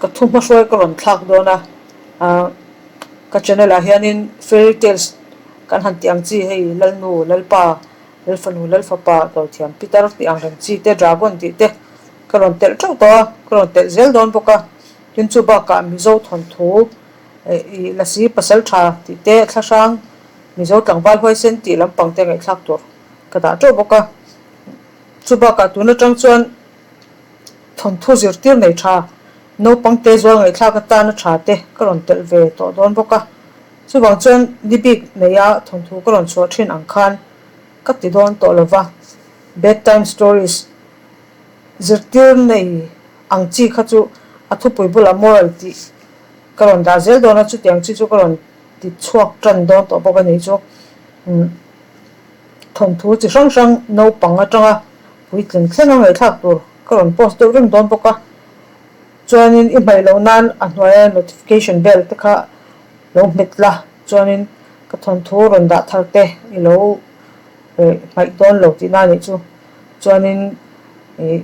Ka thu hmahruai ka rawn thlak dawn a, ah ka channel ah hianin fairy tales kan han tih ang chi hei Lalnu, Lalpa, Lalfanu, Lalfapa, Dawithiam Pitar tih ang reng chi te, Dragon tih te ka rawn telh teuh tawh a, ka rawn telh zel dawn bawk a. Tin chu bakah Mizo thawnthu ih Lasi Pasal Tha tih te, Thlahrang Mizo Tlangval Huaisen tih lampang te ngaihthlak tur ka dah teuh bawk a. Chu bakah tun atang chuan thawnthu zirtir nei tha, naupang te zual ngaihthlak atana tha te ka rawn telh ve tawh dawn bawk a. Chuvang chuan ni bik neia thawnthu ka rawn chhuah thin ang khan ka ti dawn tawh lo va, Bedtime stories zirtir nei ang chi kha chu a thupui bulah moral tih ka rawn dah zel dawn a, chutiang chi chu ka rawn ti chhuak tan dawn tawh bawk a ni chu. Thawnthu chi hrang hrang naupang atanga puitling thleng a ngaihthlak tur ka rawn post deuh reng dawn bawk a, chuanin i hmaih loh nan a hnuaia notification bell te kha lo hmet la, chuanin ka thawnthu rawn dah thar te i lo hmaih dawn lo tihna a nih chu, chuanin ih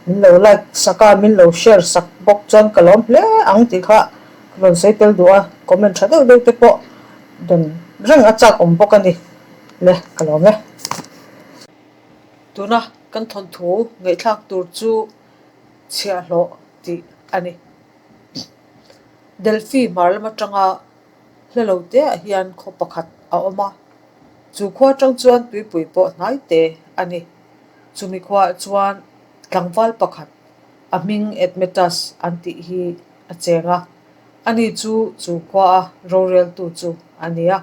min lo like sak a, min lo share sak bawk chuan ka lawm hle ang tih kha ka rawn sawi tel duh a, comment tha deuh deuh te pawh dawn reng a chak awm bawk a ni le ka lawm e. Tuna kan thawnthu ngaihthlak tur chu chhiahhlawh tih a ni. Delphi hmar lam atanga hla lo te ah hian khaw pakhat a awm a, chu khua atang chuan tuipui pawh hnai te a ni. Chumi khuaah chuan tlangval pakhat a hming Admetus an tih hi a cheng a, ani chu chu khuaa roreltu chu a ni a,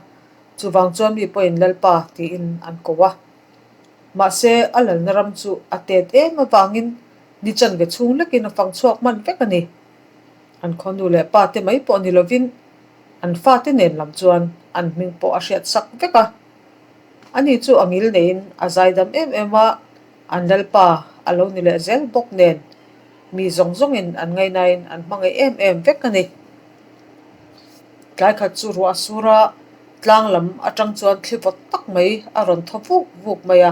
chuvang chuan mi pawhin Lalpa tiin an ko a. Mahse, a lalna ram chu a tet em avangin ni chanve chhung lekin a fang chhuak hman vek a ni. An khaw nu leh pa te mai pawh ni lovin an fate nen lam chuan an hming pawh a hriat sak vek a. Ani chu a ngil neiin a zaidam em em a, an lalpa a lo ni leh zel bawk nen mi zawng zawngin an ngaihnain an hmangaih em em vek a ni. Tlai khat chu ruah sura tlang lam atang chuan thli vawt tak mai a rawn thaw vuk vuk mai a,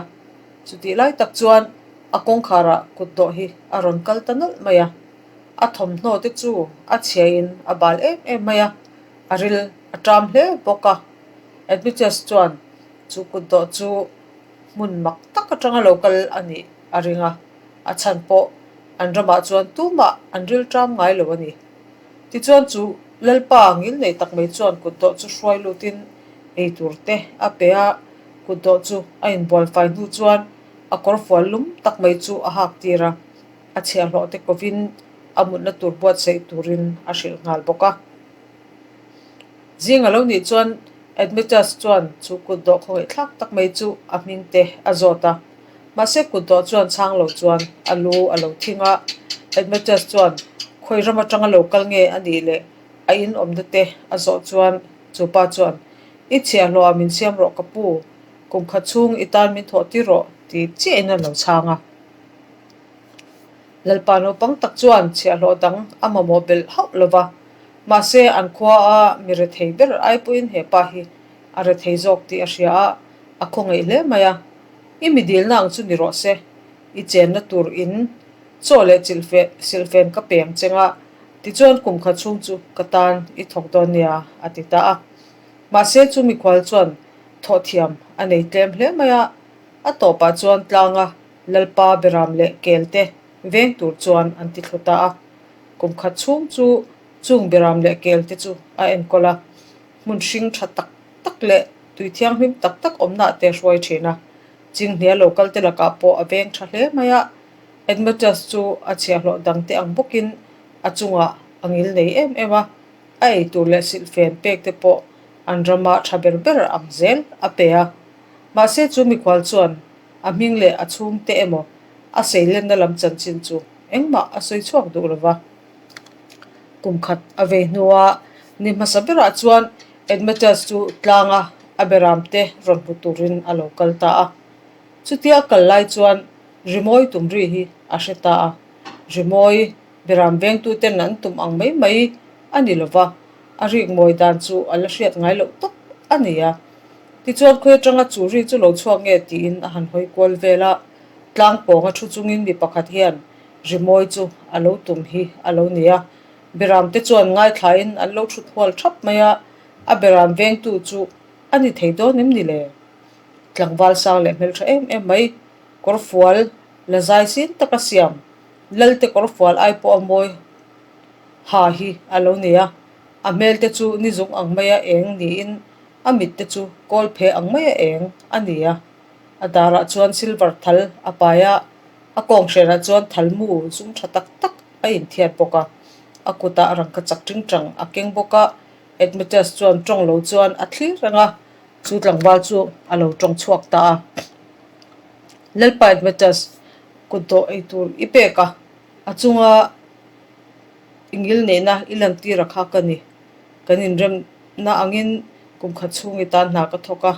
chutih lai tak chuan a kawngkharah kut dawh hi a rawn kal ta nawlh mai a. A thawmhnaw te chu a chhiain a bal em em mai a, a ril a ṭam hle bawk a. Admetus chuan chu kut dawh chu hmun mak tak atanga lo kal a nih a ring a, a chhan pawh an ramah chuan tumah an ril ṭam ngai lo a ni. Tichuan chu Lalpa ngil nei tak mai chuan kut dawh chu hruai lutin ei tur te a pe a, kut dawh chu a inbual fai hnu chuan a kawrfual lum tak mai chu a hak tir a. A chhiahhlawh te kovin a mutna tur buatsaih turin a hrilh nghal bawk a. Zing a lo nih chuan Admetus chuan chu kutdawh khawngaihthlak tak mai chu a hming te a zawt a. Mahse kutdawh chuan chhang lo chuan a lu a lo thing a. Admetus chuan khawi ram atanga lo kal nge a nih leh a in awmna te a zawh chuan chu pa chuan I chhiahhlawh ah min siam rawh ka pu, kum khat chhung i tan min thawh tir rawh ti chiahin a lo chhang a. Lalpa naupang tak chuan chhiahhlawh dang a mamawh belh hauh lo va, mahse an khua a mi rethei ber ai pawhin he pa hi a rethei zawk tih a hria a, a khawngaih hle mai a. I mi dilna ang chu ni rawh se, i chenna tur in chaw leh silhfen ka peng cheng a, tichuan kum khat chhung chu ka tan i thawk dawn nia, a ti ta a. Mahse chu mikhual chuan thawhthiam a nei tlem hle mai a, a tawpah chuan tlanga Lalpa Beram leh Kel te veng tur chuan an ti thlu ta a. Kum khat chhung chu chung Beram leh Kel te chu a enkawl a, hmun hring tha tak tak leh tui thianghlim tak tak awmna te hruai thin a. Chinghnia lo kal te lakah pawh a veng tha hle mai a. Admetus chu a chhiahhlawh dang te ang bawkin a chungah a ngil nei em em a, a ei tur leh silhfen pek te pawh an rama tha ber ber ang zel a pe a. Mahse chu mikhual chuan A hming leh a chhungte emaw a seilenna lam chanchin chu engmah a sawi chhuak duh lo va. Kum khat a vei hnua ni hmasa berah chuan Admetus chu tlanga a beramte rawn hmu turin a lo kal ta a. Chutia kal lai chuan rimawi tum ri hi a hre ta a. Rimawi beram vengtuten an tum ang mai mai a ni lo va, a rikmawi dan chu a la hriat ngai loh tawp a ni a. Tichuan khawi atanga chu ri chu lo chhuak nge tiin a han hawi kual vel a, tlang pawnga thu chungin mi pakhat hian rimawi chu a lo tum hi a lo ni a. Beram te chuan ngaithlain an lo thut hual thap mai a, a beram vengtu chu a ni thei dawn em ni le? Tlangval sang leh hmeltha em em mai, kawrfual la zai sin taka siam, Lalte kawrfual ai pawh a mawi ha hi a lo nei a, a hmel te chu ni zung ang maia eng niin a mit te chu kawl phe ang maia eng a ni a. A darah chuan silver thal a pai a, a kawng hrenah chuan thal mu zum tha tak tak a inthiat bawk a. A kutah rangka chak tingtang a keng bawk a, Admetus chuan tawng lo chuan a thlir reng a, chu tlangval chu a lo tawng chhuak ta a. Lalpa Admetus, kut dawh ei tur i pek a, a chunga i ngil neihna i lantir a kha ka ni. Kan inremna angin kum khat chhung i tan hna ka thawk a,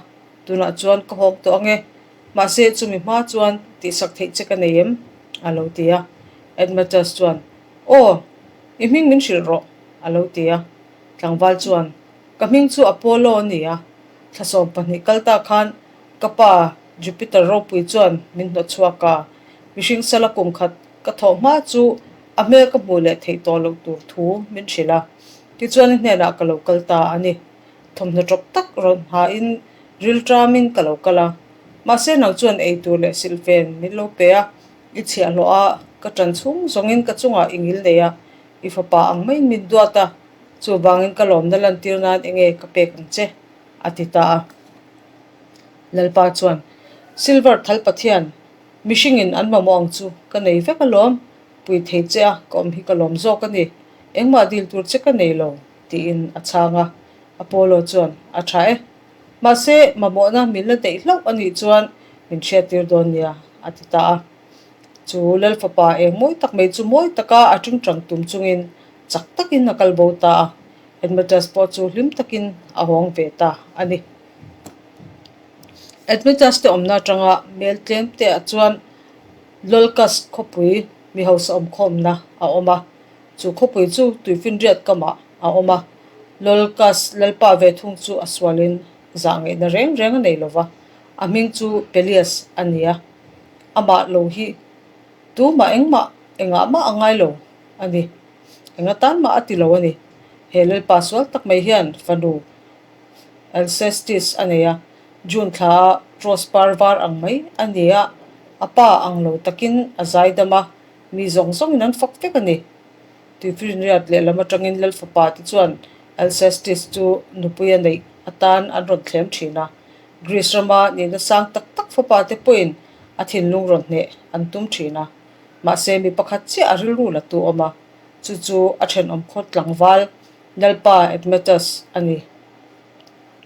tunah chuan ka hawk tawh ange. Mahse, chumi hma chuan tihsak theih che ka nei em? a lo ti a. Admetus chuan, Aw, i hming min hrilh rawh, a lo ti a. Tlangval chuan, Ka hming chu Apollo a ni a, thla 12 kal ta khan ka pa Jupiter ropui chuan min hnawt chhuak a, mihring sala kum khat ka thawh hma chu a hmel ka hmuh leh theih tawh loh tur thu min hrilh a, tichuan i hnenah ka lo kal ta a ni. Thawmhnaw tawp tak rawn hain rilṭamin ka lo kal a, mahse nang chuan ei tur leh silhfen min lo pe a, i chhiahhlawh a, ka ṭan chhung zawngin ka chungah i ngil nei a, i fapa ang maiin min duat a, chuvangin ka lawmna lantir nan enge ka pek ang che, a ti ta a. Lalpa chuan, Silver thal Pathian, mihringin an mamawh ang chu ka nei vek alawm, pui thei che a ka awm hi ka lawm zawk a ni, engmah dil tur che ka nei lo, tiin a chhang a. Apollo chuan, A tha e. Mahse, mamawhna min la neih hlauh a nih chuan min hriattir dawn nia, a ti ta a. Chu Lal fapa eng mawi tak mai chu mawi taka a tingtang tum chungin chak takin a kal bo ta a, Admetus pawh chu hlim takin a hawng ve ta a ni. Admetus te awmna atanga mel tlem te ah chuan Lolcus khawpui mi hausa awmkhawmna a awm a, chu khawpui chu tuifinriat kamah a awm a. Lolcus lalpa ve thung chu a sualin zah ngaihna reng reng a nei lova, a hming chu Pelias a ni a, amah lo hi tumah engmah engah mah a ngai lo a ni. Enga tan mah a ti lo a ni. He lalpa sual tak mai hian fanu Alcestis a nei a, June thla a Rose par var ang mai a ni a, a pa ang lo takin a zai dam a, mi zawng zawngin an fak vek a ni. Tuifinriat lehlam atangin Lal fapa te chuan Alcestis chu nupui a neih atan an rawn thlem thin a, Greece rama nihna sang tak tak fapa te pawhin a thinlung rawn hneh an tum thin a, mahse mi pakhat chiah a rilru la tu awm a, chu chu a thenawm khaw tlangval Lalpa Admetus a ni.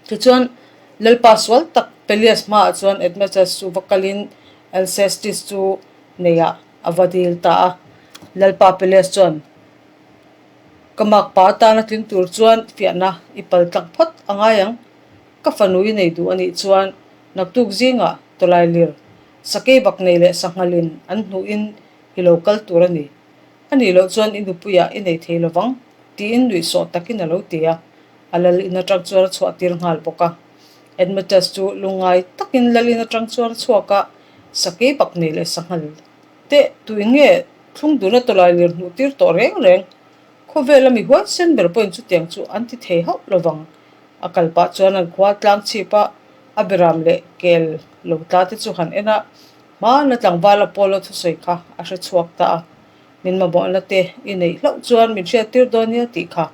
Tichuan, Lalpa sual tak Pelias hmaah chuan Admetus chu va kalin Alcestis chu neiah a va dil ta a. Lalpa Pelias chuan, Ka makpa atana tling tur chuan fiahna i pal tlak phawt a ngai ang. Ka fanu i nei duh a nih chuan naktuk zingah tawlailir sakei bak nei leh sanghalin an hnuhin i lo kal tur a ni. A nih loh chuan i nupuiah i nei thei lovang, tiin nuihsawh takin a lo ti a. A lal in atang chuan a chhuah tir nghal bawk a. Admetus chu lungngai takin lal in atang chuan a chhuak a, sakei bak nei leh sanghal teh tuin nge thlung duna tawlai lir hmuh tir tawh reng reng. Khawvel a mi huaisen ber pawhin chutiang chu an ti thei hauh lovang. A kal pah chuan an khua tlang chhip a, a beram leh kel lo tla te chu han en a, Hmana tlangval Apollo thusawi kha a hre chhuak ta a, Min mamawhna te i neih hlauh chuan min hriattir dawn nia tih kha.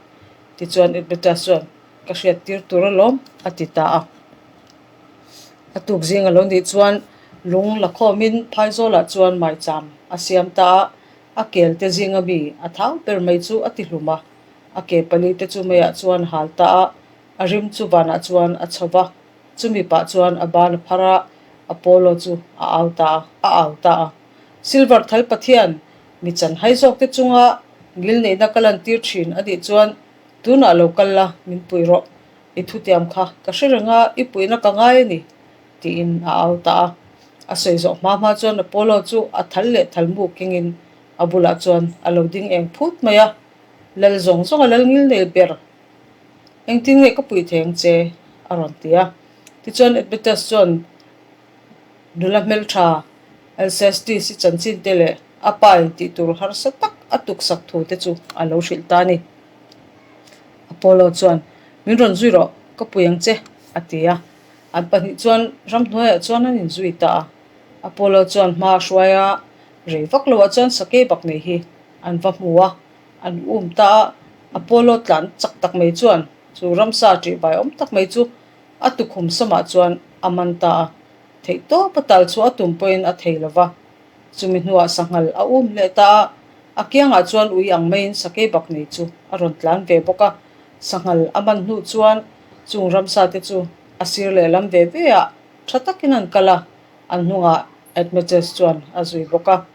Tichuan Admetus chuan, Ka hriattir tur alawm, a ti ta a. A tuk zing a lo nih chuan lung la khawmin Phaizawlah chuan maicham a siam ta a, a kel te zinga mi a thau ber mai chu a ti hlum a, a ke pali te chu meiah chuan a hal ta a, a rim chu vanah chuan a chho va. Chumi pah chuan a ban a phar a, Apollo chu a au ta a, a au ta a. Silver thal Pathian, mi chanhai zawk te chunga ngilneihna ka lantir thin a nih chuan tunah lo kal la, min pui rawh. I thutiam kha ka hre reng a, i puihna ka ngai a ni, tiin a au ta a. A sawi zawh hma hma chuan Apollo chu a thal leh thal mu kengin a bulah chuan a lo ding eng phut mai a, Lal zawng zawnga lal ngilneil ber Engtin nge ka puih thei ang che? a rawn ti a. Tichuan Admetus chuan nula hmeltha Alcestis-i chanchin te leh a pa in tih tur harsa tak a tuksak thu te chu a lo hrilh ta a ni. Apollo chuan, Min rawn zui rawh, ka pui ang che, a ti a. An pahnih chuan ramhnuaiah chuan an inzui ta a. Apollo chuan hma a hruai a, rei vak loah chuan sakei bak nei hi an va hmu a, an um ta a. Apollo tlan chak tak mai chuan chu ramsa ṭihbai awm tak mai chu a tukhum samah chuan a man ta a. Theih tawp a tal chhuah a tum pawhin a thei lo va. Chumi hnuah sanghal a um leh ta a, a kiangah chuan ui ang maiin sakei bak nei chu a rawn tlan ve bawk a. Sanghal a man hnu chuan chung ramsa te chu a sir lehlam ve ve ah tha takin an kal a, an hnungah Admetus chuan a zui bawk a.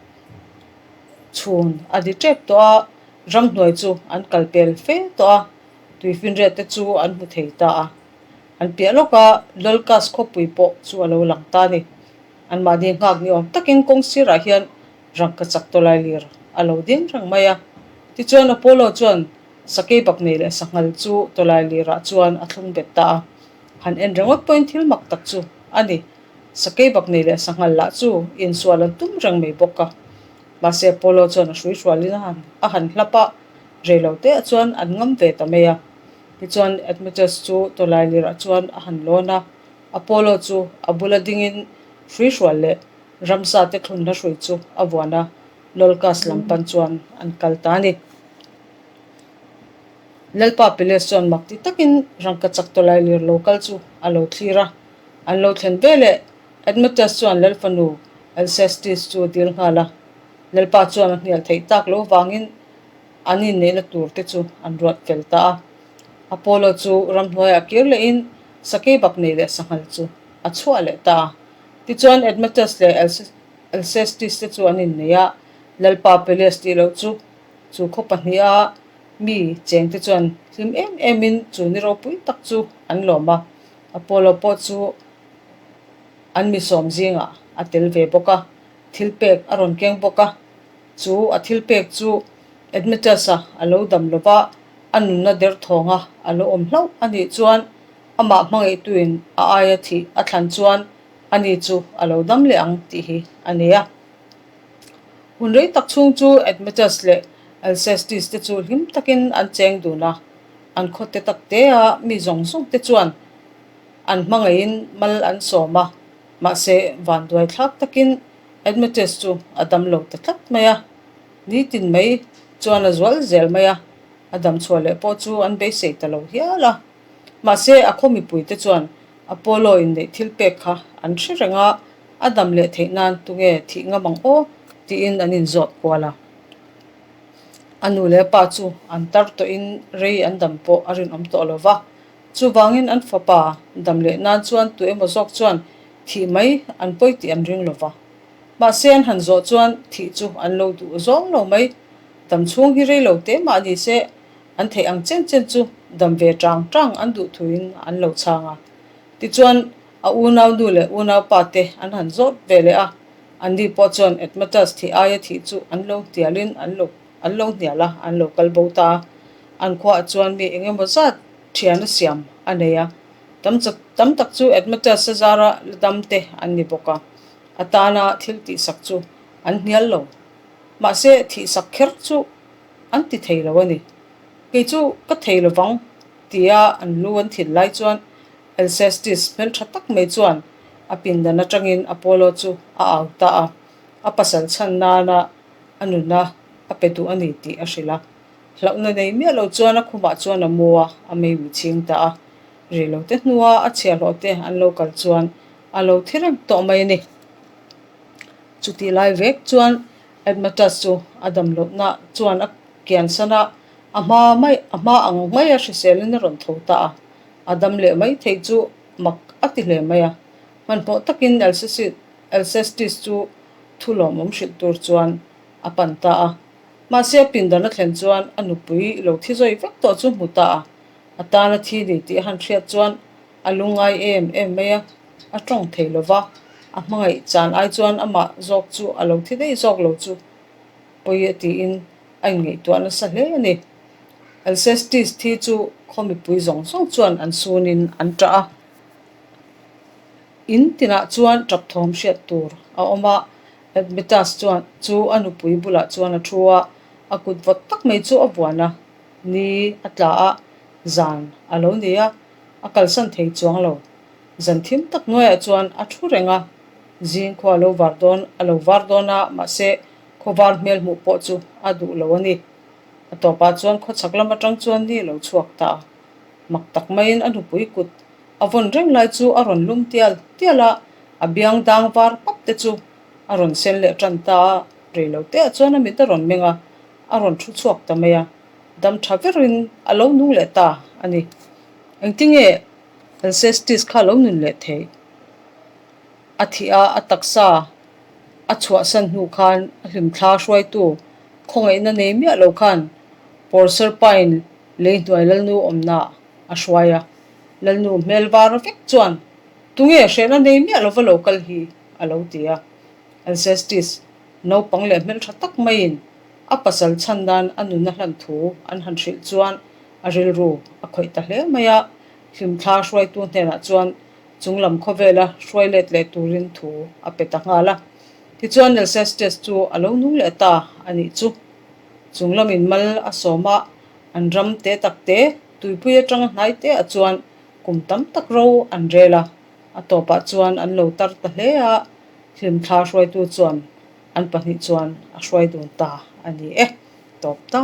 Chhun a di tep tawh a, ramhnuai chu an kal pel fe tawh a, tuifinriat te chu an hmu thei ta a. An piah lawka Lolkas khawpui pawh chu a lo lang ta a ni. Anmahni nghak ni awm takin kawng sirah hian rangka chak tawlai lir a lo ding reng mai a. Tichuan Apollo chuan sakei bak nei leh sanghal chu tawlai lirah chuan a thlung bet ta a. Han en ringawt pawhin thil mak tak chu a ni. Sakei bak nei leh sanghal lah chu insual an tum reng mai bawk a. Mahse Apollo chuan a hruihrualin a han hlap a, reilo te ah chuan an ngam ve ta mai a. Tichuan Admetus chu tawlai lirah chuan a han lawn a. Apollo chu a bula dingin hruihrual leh ramsa te thlunna hrui chu a vuan a, Lolkas lam pan chuan an kal ta a ni. Lalpa Peleus chuan mak ti takin rangkachak tawlai lir lo kal chu a lo thlir a, an lo thlen ve leh Admetus chuan Lal fanu Alcestis chu a dil nghal a, Lalpa chuan a hnial theih tak lo vangin an inneihna tur te chu an ruat fel ta a. Apollo chu ramhnuaiah kir lehin sakei bak nei leh sanghal chu a chhuah leh ta a. Tichuan Admetus leh Alcestis te chu an innei a, Lalpa Peleus tih loh chu chu khaw pahniha mi cheng te chuan hlim em emin chu ni ropui tak chu an lawm a. Apollo pawh chu an mi sawm zingah a tel ve bawk a, thil pek a rawn keng bawk a. Chu a thil pek chu Admetus-a a lo dam lo va, a nunna derthawnga a lo awm hlauh a nih chuan amah hmangaihtuin a aia thih a thlan chuan ani chu a lo dam leh ang tih hi a ni a. Hun rei tak chhung chu Admetus leh Alcestis te chu hlim takin an cheng dun a, an khawte tak tea mi zawng zawng te chuan an hmangaihin mal an sawm a, mahse vanduai thlak takin Admetus chu a dam lo ta tlat mai a, nitin mai chuan a zual zel mai a, a dam chhuah leh pawh chu an beisei ta lo hial a. Mahse, a khaw mipuite chuan Apollo inneih thil pek kha an hre reng a, a dam leh theih nan tunge thih ngam ang aw tiin an inzawt kual a. A nu leh a pa chu an tar tawhin rei an dam pawh a rinawm tawh lo va, chuvangin an fapa dam leh nan chuan tu emaw zawk chuan thih mai an pawi tih an ring lo va. Mahse, an han zawh chuan thih chu an lo duh zawng lo mai. Dam chhung hi rei lo te mah ni se, an theih ang chen chen chu dam ve tang tang an duh thuin an lo chhang a. Tichuan, a unau nu leh unau pa te an han zawt ve leh a, anni pawh chuan Admetus thih aia thih chu an lo hnialin an lo an lo hnial a, an lo kal bo ta a. An khuaah chuan mi eng emaw zat thiana siam a nei a, tam chak tam tak chu Admetus-a zara la dam te an ni bawk a, a tana thil tihsak chu an hnial lo. Mahse, thihsak kher chu an ti thei lo a ni. Kei chu ka thei lo vang tia an lu an thin lai chuan Alcestis hmeltha tak mai chuan a pindan atangin Apollo chu a au ta a, a pasal chhan nana a nuna a pe duh a ni tih a hrilh a. Hlauhna nei miah lo chuan a khumah chuan a mu a, a mei chhing ta a. Rei lo te hnua a chhiahhlawh te an lo kal chuan a lo thi reng tawh mai a ni. Chutih lai vek chuan Admetus chu a dam lohna chuan a kian san a, a hma mai a hma ang mai a hriselin a rawn tho ta a, a dam leh mai theih chu mak a ti hle mai a. Hmanhmawh takin Alcestis chu thu lawmawm hrilh tur chuan a pan ta a. Mahse a pindan a thlen chuan a nupui lo thi zawi vek tawh chu hmu ta a, a tan a thi ni tih a han hriat chuan a lungngai em em mai a. A tawng thei lo va, a hmangaih chan ai chuan amah zawk chu a lo thi daih zawk lo chu pawi a tiin a inngaihtuah nasa hle a ni. Alcestis thi chu khaw mipui zawng zawng chuan an sunin an ṭah a, in tinah chuan ṭap thawm hriat tur a awm a. Admetus chuan chu a nupui bulah chuan a thu a, A kut vawt tak mai chu a vuan a, ni a tla a, zan a lo ni a, a kalsan thei chuang lo. Zan thim tak hnuaiah chuan a thu reng a, zing khua a lo var dawn a lo var dawn a, mahse khawvar hmel hmuh pawh chu a duh lo a ni. A tawpah chuan khawchhak lam atang chuan ni a lo chhuak ta a, mak tak maiin a nupui kut a vawn reng lai chu a rawn lum tial tial a, a biang dang var pap te chu a rawn sen leh tan ta a, rei lo te ah chuan a mit a rawn meng a, a rawn thu chhuak ta mai a, dam tha verin a lo nung leh ta a ni. Engtinge Alcestis kha lo nun leh theih? A thih a, a taksa a chhuahsan hnu khan a hlimthla hruaitu khawngaihna nei miah lo khan Proserpine lei hnuai Lalnu awmna a hruai a, Lalnu hmel var vek chuan Tunge hrehna nei miah lova lo kal hi? a lo ti a. Alcestis, naupang leh hmeltha tak maiin a pasal chhan nan a nuna hlan thu an han hrilh chuan a rilru a khawih ta hle mai a, hlimthla hruaitu hnenah chuan chunglam khawvela hruai let leh turin thu a pe ta nghal a. Tichuan Alcestis chu a lo nung leh ta a nih chu. Chunglamin mal a sawm a, an ram te tak te tuipui atanga hnai te ah chuan kum tam tak ro an rel a, a tawpah chuan an lo tar ta hle a, hlimthla hruaitu chuan an pahnih chuan a hruai dun ta a ni e. Tawp ta.